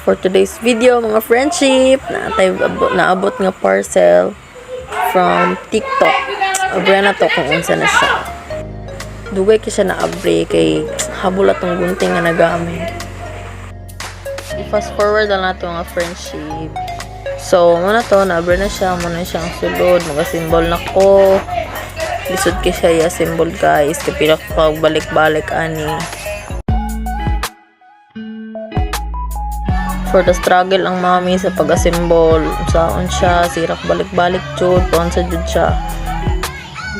For today's video, mga friendship, natay naabot nga parcel from TikTok. Abre na to kung unsa na siya. Dugay kay siya naabre kay habol atong gunting nga nagamit. I-fast forward na nato, mga friendship. So, mao na to, naabre na siya, mao na siya ang sulod, mga-assemble na ko. Lisod kay siya i-assemble, guys, kay pila ko balik-balik ani. For the struggle ang mami sa pag-assemble. Saon siya, sirak balik-balik jud, paon sa jud siya.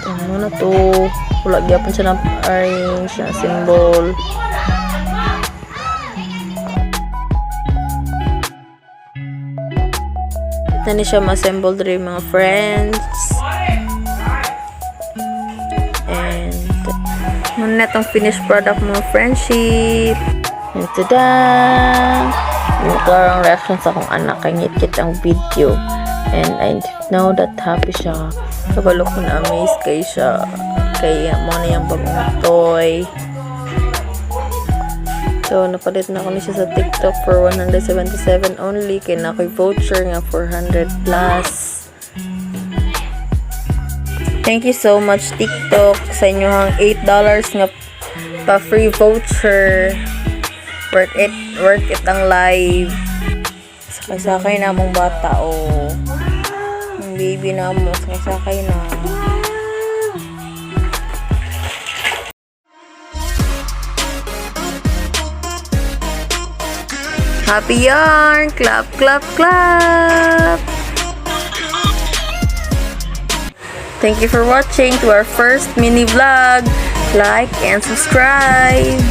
Then, mao na to. Wala gyapon siya na arrange, na assemble. Ito ni siya ma-assemble diri, mga friends. And mao na tong finished product, mga friendship. And tada! Yung klaro ang reaction sa akong anak kay ngitngit ang video. And I know that happy siya. Kabalo ko na amaze kay siya. Kay mao na yung bagong toy. So, napalit na ako ni siya sa TikTok for 177 only. Kay naa ko'y voucher nga 400 plus. Thank you so much, TikTok, sa inyong $8 nga pa free voucher. Worth it ang live. Sakay-sakay na among bata, oh. Ang baby na mo, sakay-sakay na. Happy yarn! Clap, clap, clap! Thank you for watching to our first mini vlog. Like and subscribe!